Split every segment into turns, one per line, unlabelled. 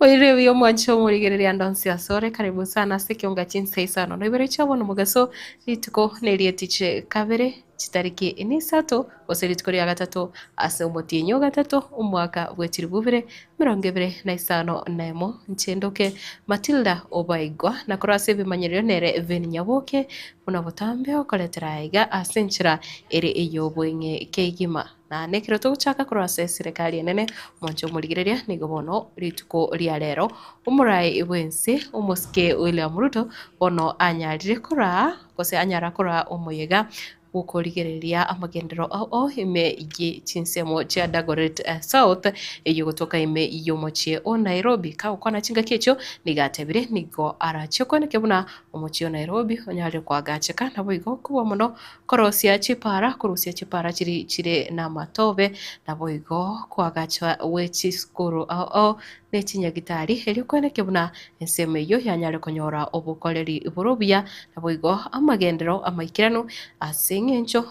Oire omwancho omorigereria ndonsi asore karibu sana ase ekionga chinsa isano noibere chiabono mogaso rituko nerietiche kabere chitariki ine isato gose rituko ria gatato ase omotienyi o gatato omwaka bwa chiribu bibere mirongo ebere na isano na emo nchendoke Matilda Obaigwa na korwa ase ebimanyererio nere Veni Nyaboke buna botambe okoretera aiga ase enchera ere ey'obweng'e kegima. Na nekero togochaka korwa ase eserekari enene omwancho omorigereria nigo bono rituko ria rero omorai bwense omosike William Ruto bono anyarire koraa gose anyara koraa omoyega gokorigereria amagendero ao ime ye chinsemo chia Dagoret South eyo gotoka ime y'omochie o Nairobi kagokwana chingaki echio nigatebire nigo arachie kweneke buna omochie o Nairobi onyarire kwagacheka naboigo kobua mono korosia chipara korusia chipara chiri chire na amatobe naboigo kwagacha gwe chisukuru ao ne chinyagitari erio kweneke buna ensemo eyo yanyare konyora obokoreri bore obuya naboigo amagendero amaikirano ase eng'encho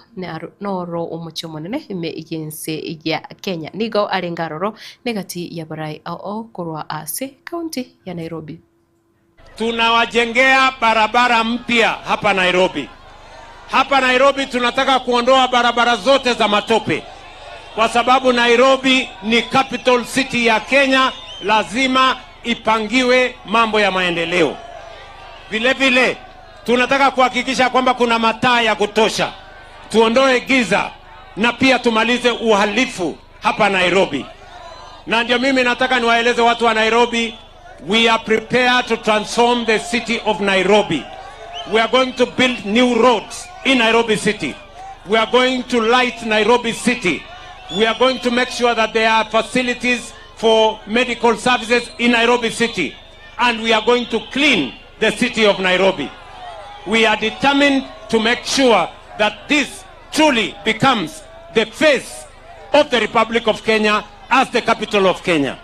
noro omochie omonene ime y'ense ya Kenya nigo arenge aroro negati ya barai ao korwa ase county ya Nairobi.
Tunawajengea barabara mpya hapa Nairobi. Hapa Nairobi tunataka kuondoa barabara zote za matope, kwa sababu Nairobi ni capital city ya Kenya, lazima ipangiwe mambo ya maendeleo. Vile vile tunataka kuhakikisha kwamba kuna mataa ya kutosha, tuondoe giza na pia tumalize uhalifu hapa Nairobi. Na ndio mimi nataka niwaeleze watu wa Nairobi, we are prepared to transform the city of Nairobi. We are going to build new roads in Nairobi City. We are going to light Nairobi City. We are going to make sure that there are facilities for medical services in Nairobi City. And we are going to clean the city of Nairobi. We are determined to make sure that this truly becomes the face of the Republic of Kenya as the capital of Kenya.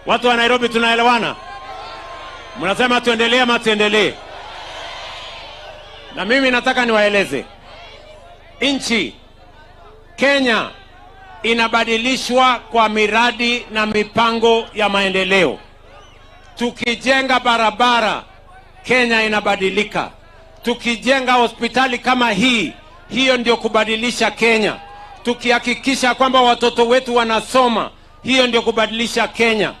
Watu wa Nairobi tunaelewana? Mnasema tuendelee ama tuendelee? Na mimi nataka niwaeleze, nchi Kenya inabadilishwa kwa miradi na mipango ya maendeleo. Tukijenga barabara, Kenya inabadilika. Tukijenga hospitali kama hii, hiyo ndio kubadilisha Kenya. Tukihakikisha kwamba watoto wetu wanasoma, hiyo ndio kubadilisha Kenya.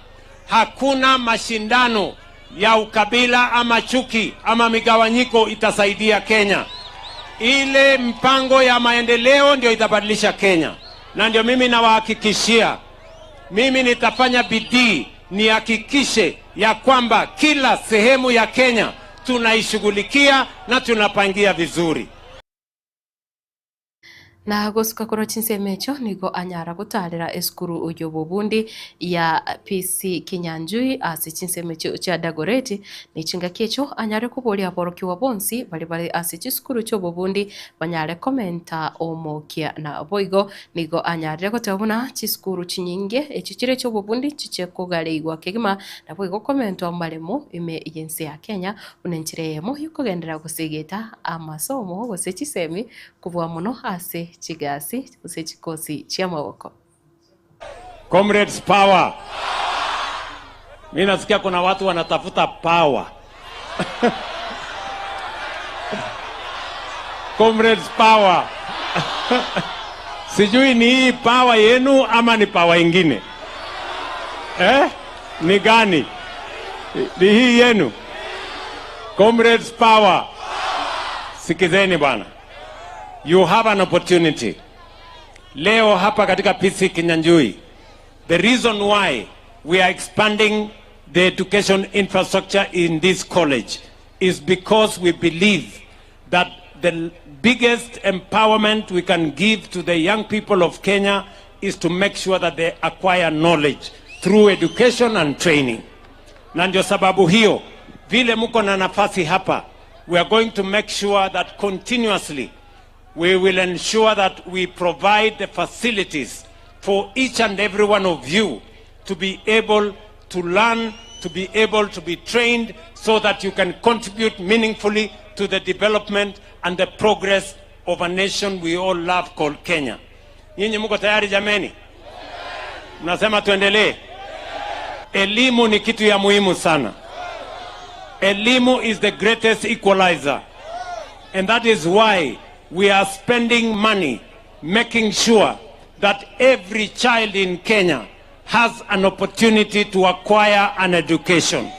Hakuna mashindano ya ukabila ama chuki ama migawanyiko itasaidia Kenya. Ile mpango ya maendeleo ndio itabadilisha Kenya. Na ndio mimi nawahakikishia, mimi nitafanya bidii nihakikishe ya kwamba kila sehemu ya Kenya tunaishughulikia na tunapangia vizuri.
Na gosuka korwa chinsemo echo nigo anyara gotarera esukuru y'obobundi ya PC Kinyanjui ase chinsemo echio chia Dagoretti na echingaki echo anyare koboria aborokiwa bonsi bari bare ase chisukuru chi'obobundi banyare komenta omokia na boigo nigo anyarire goteba buna chisukuru chinyinge echi chire chi'obobundi chiche kogareigwa kegima na boigo komentwa amaremo ime y'ense ya Kenya buna enchera eyemo yokogenderera gosegeta amasomo gose chisemi kobua mono ase chigasi gose chikosi chia maboko.
Comrades power. Mimi nasikia kuna watu wanatafuta power. Comrades power. Sijui ni hii power yenu ama ni power ingine. Ni gani? Ni hii yenu. Comrades power. Sikizeni bwana. You have an opportunity. Leo hapa katika PC Kinyanjui, the reason why we are expanding the education infrastructure in this college is because we believe that the biggest empowerment we can give to the young people of Kenya is to make sure that they acquire knowledge through education and training. Na ndio sababu hiyo, vile mko na nafasi hapa, we are going to make sure that continuously we will ensure that we provide the facilities for each and every one of you to be able to learn, to be able to be trained, so that you can contribute meaningfully to the development and the progress of a nation we all love called Kenya. Nyinyi mko tayari jameni? Mnasema tuendelee? Elimu ni kitu ya muhimu sana. Elimu is the greatest equalizer. And that is why we are spending money making sure that every child in Kenya has an opportunity to acquire an education.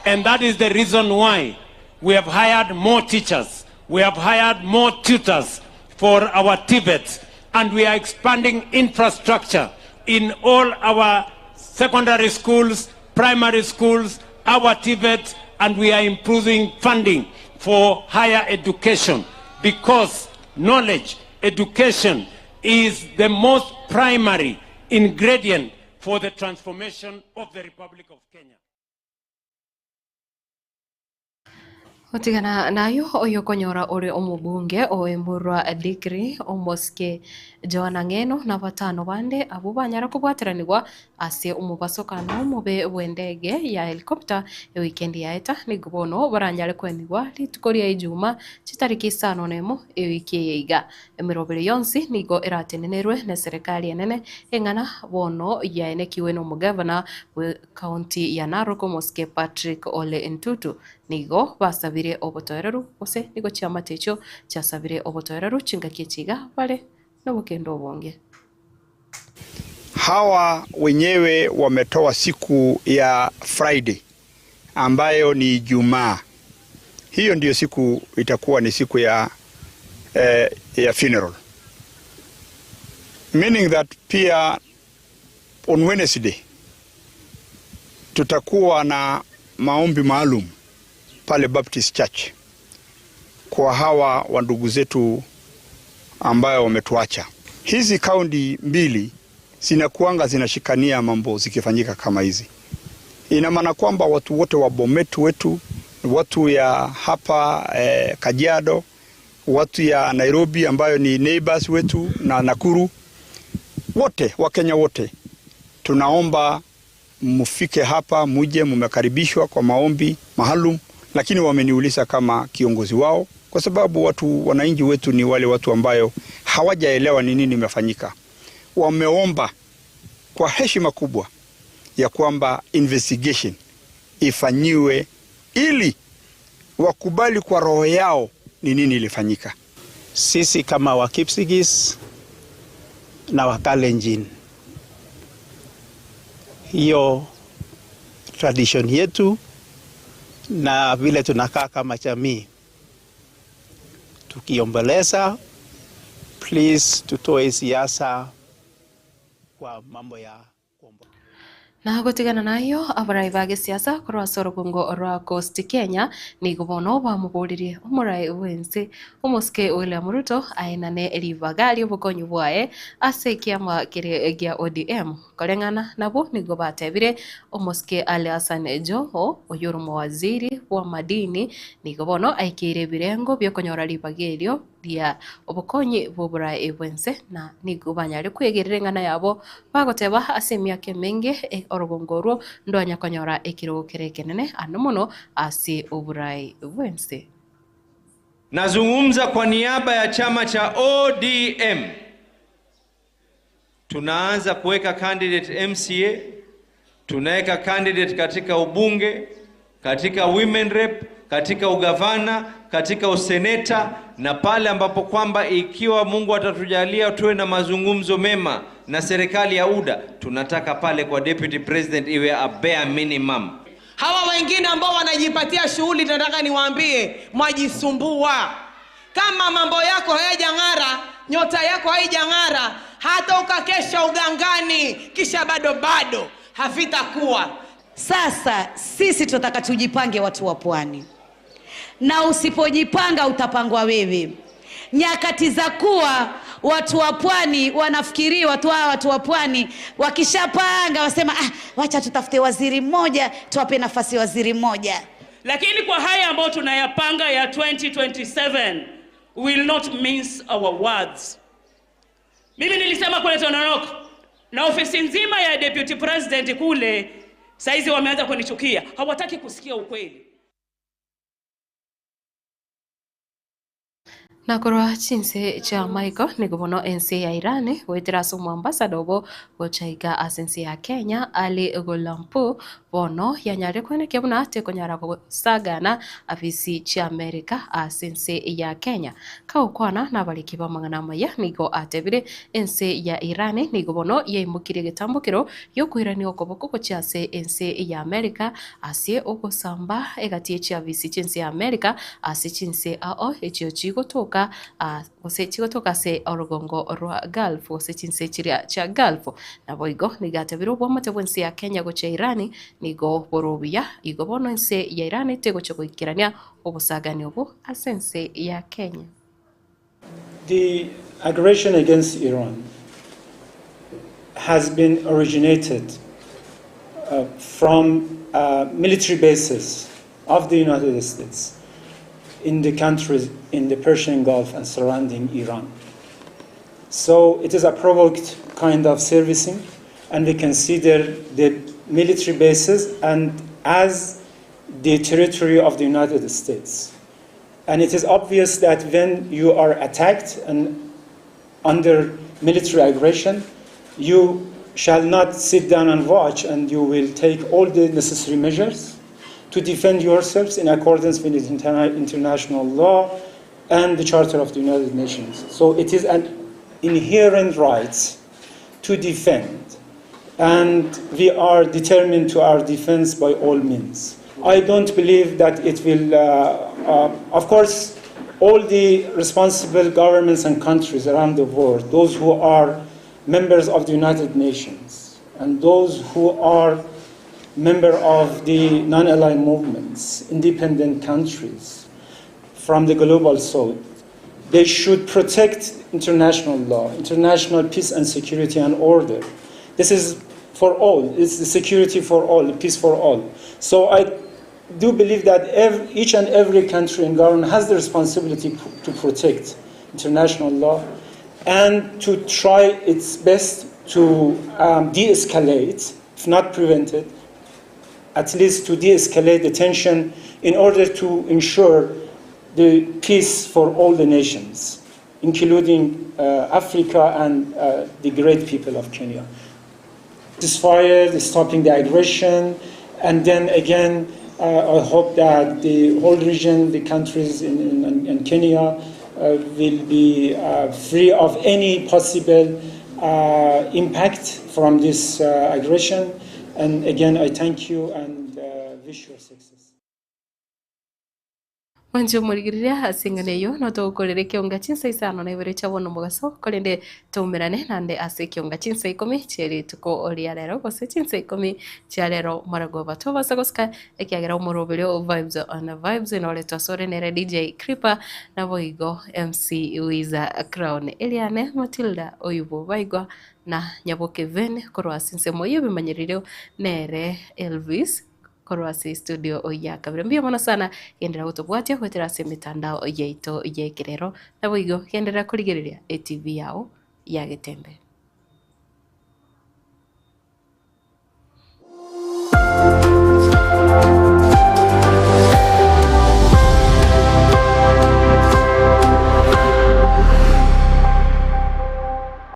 And that is the reason why we have hired more teachers, we have hired more tutors for our TVETs, and we are expanding infrastructure in all our secondary schools, primary schools, our TVETs, and we are improving funding for higher education, because knowledge, education is the most primary ingredient for the transformation of the Republic of Kenya.
Otigana nayo oyo konyora uri omubunge oemurwa degree omoske Joana Ng'eno na batano bande abo banyara kubwatiranirwa ase omubasokano omobe bwendege ya helicopter e weekend yaeta nigo bono baranyare kwenigwa rituko ria Ijuma chitariki 51 e wiki yeiga emirobere yonsi nigo eratenenerwe na serikali enene eng'ana bono yaenekiwe no mugavana we county ya Narok Omoske Patrick Ole Ntutu nigo basabire obotoereru gose nigo chiamate echo chiasabire obotoereru chingaki chiga bale nobokendo obonge.
Hawa wenyewe wametoa siku ya Friday ambayo ni Ijumaa. Hiyo ndiyo siku itakuwa ni siku ya funeral. Meaning that pia on Wednesday tutakuwa na maombi maalum pale Baptist Church kwa hawa wandugu zetu ambayo wametuacha. Hizi kaunti mbili zinakuanga zinashikania mambo zikifanyika kama hizi. Ina maana kwamba watu wote wa Bomet wetu, watu ya hapa Kajiado, watu ya Nairobi ambayo ni neighbors wetu na Nakuru, wote Wakenya wote tunaomba mufike hapa, muje, mumekaribishwa kwa maombi maalum. Lakini wameniuliza kama kiongozi wao, kwa sababu watu wananchi wetu ni wale watu ambayo hawajaelewa ni nini imefanyika. Wameomba kwa heshima kubwa ya kwamba investigation ifanyiwe ili wakubali kwa roho yao ni nini ilifanyika.
Sisi kama Wakipsigis na Wakalenjin, hiyo tradition yetu na vile tunakaa kama jamii, tukiomboleza, please tutoe siasa kwa mambo ya kuomboleza.
Na gotigana nayo abarai ba gisiasa korwa orogongo rwa Coast Kenya nigo bono bamuburirie omorai wense Omoske William Ruto aenane ribaga riobokonyu bwaye ase kiama kire gia ODM koreng'ana nabo nigo batebire Omoske Ali Hassan Joho oyoro mowaziri wa madini nigo bono aikire birengo byokonyora ribaga erio ria obokonyi boburai bwense na nigo banyare kwegerera eng'ana yabo bagoteba ase emiaka emenge orogongorwo ndwanya konyora ekirogo kere kenene ano mono ase oburai bwense.
Nazungumza kwa niaba ya chama cha ODM. Tunaanza kuweka candidate MCA, tunaweka candidate katika ubunge, katika women rep, katika ugavana, katika useneta, na pale ambapo kwamba ikiwa Mungu atatujalia tuwe na mazungumzo mema na serikali ya UDA, tunataka pale kwa deputy president iwe a bare minimum.
Hawa wengine ambao wanajipatia shughuli, nataka niwaambie, mwajisumbua. Kama mambo yako hayajang'ara, nyota yako haijang'ara, hata ukakesha ugangani kisha bado havitakuwa.
Sasa sisi tunataka tujipange watu wa pwani. Na usipojipanga utapangwa wewe. Nyakati za kuwa watu wa pwani wanafikiri watu wa pwani wakishapanga wasema wacha tutafute waziri mmoja, tuwape nafasi waziri mmoja.
Lakini kwa haya ambayo tunayapanga ya 2027, we will not mince our words. Mimi nilisema kule Tononok na ofisi nzima ya deputy president kule saizi wameanza kunichukia, hawataki kusikia ukweli.
Nakorwa chinse cha Michael nigobono ense ya Iran goetera ase omoambasada obo gochaiga ase ense ya Kenya Ali Gholampour bono yanyare kwenekia buna tekonyara gosagana afisi chia America ase ense ya Kenya kaokwana nabariki bamang'ana maya nigo atebire ense ya Iran nigo bono yaimokire getambukiro yokwirania okoboko gochia ase ense ya America ase ogosamba egati chia afisi chinse ya America ase chinse ao echio chigotoka gose chigotoka se orugongo rwa Gulf gose chinse chiria cha Gulf nabo igo nigatebire obwamate bwense ya Kenya gochia Iran nigo borobia igo bono ense ya Iran tegocha goikerania obosagani obo ase ense ya Kenya.
The aggression against Iran has been originated from military bases of the United States in the countries in the Persian Gulf and surrounding Iran. So it is a provoked kind of servicing, and we consider the military bases and as the territory of the United States. And it is obvious that when you are attacked and under military aggression, you shall not sit down and watch, and you will take all the necessary measures to defend yourselves in accordance with international law and the Charter of the United Nations. So it is an inherent right to defend, and we are determined to our defense by all means. I don't believe that it will, of course, all the responsible governments and countries around the world, those who are members of the United Nations and those who are member of the non-aligned movements, independent countries from the global south, they should protect international law, international peace and security and order. This is for all. It's the security for all, the peace for all. So I do believe that each and every country and government has the responsibility to protect international law and to try its best to de-escalate, if not prevent it, at least to de-escalate the tension in order to ensure the peace for all the nations, including Africa and the great people of Kenya. Ceasefire, stopping the aggression, and then again, I hope that the whole region, the countries in Kenya, will be free of any possible impact from this aggression. And again, I thank you and wish you success.
Wanjo murigiriria asinganeyo no tugukorere kionga chinsa isano na ibere chabono mugaso korende tumerane nande ase kionga chinsa 10 chieri tuko oria rero gose chinsa 10 chia rero maragoba tobasa gosika ekiagera omoroberio vibes on vibes no twasore nere DJ Creeper na boigo MC Wiza Crown Eliane Matilda Oyubo baigwa na Nyaboke Ven korwa sinse moyo bimanyiririo nere Elvis korwasi studio oya kabira mbio mono sana gendera gutubwatia gwetera ase mitandao yaito yekerero na boigo gendera kurigereria ATV yao ya Getembe.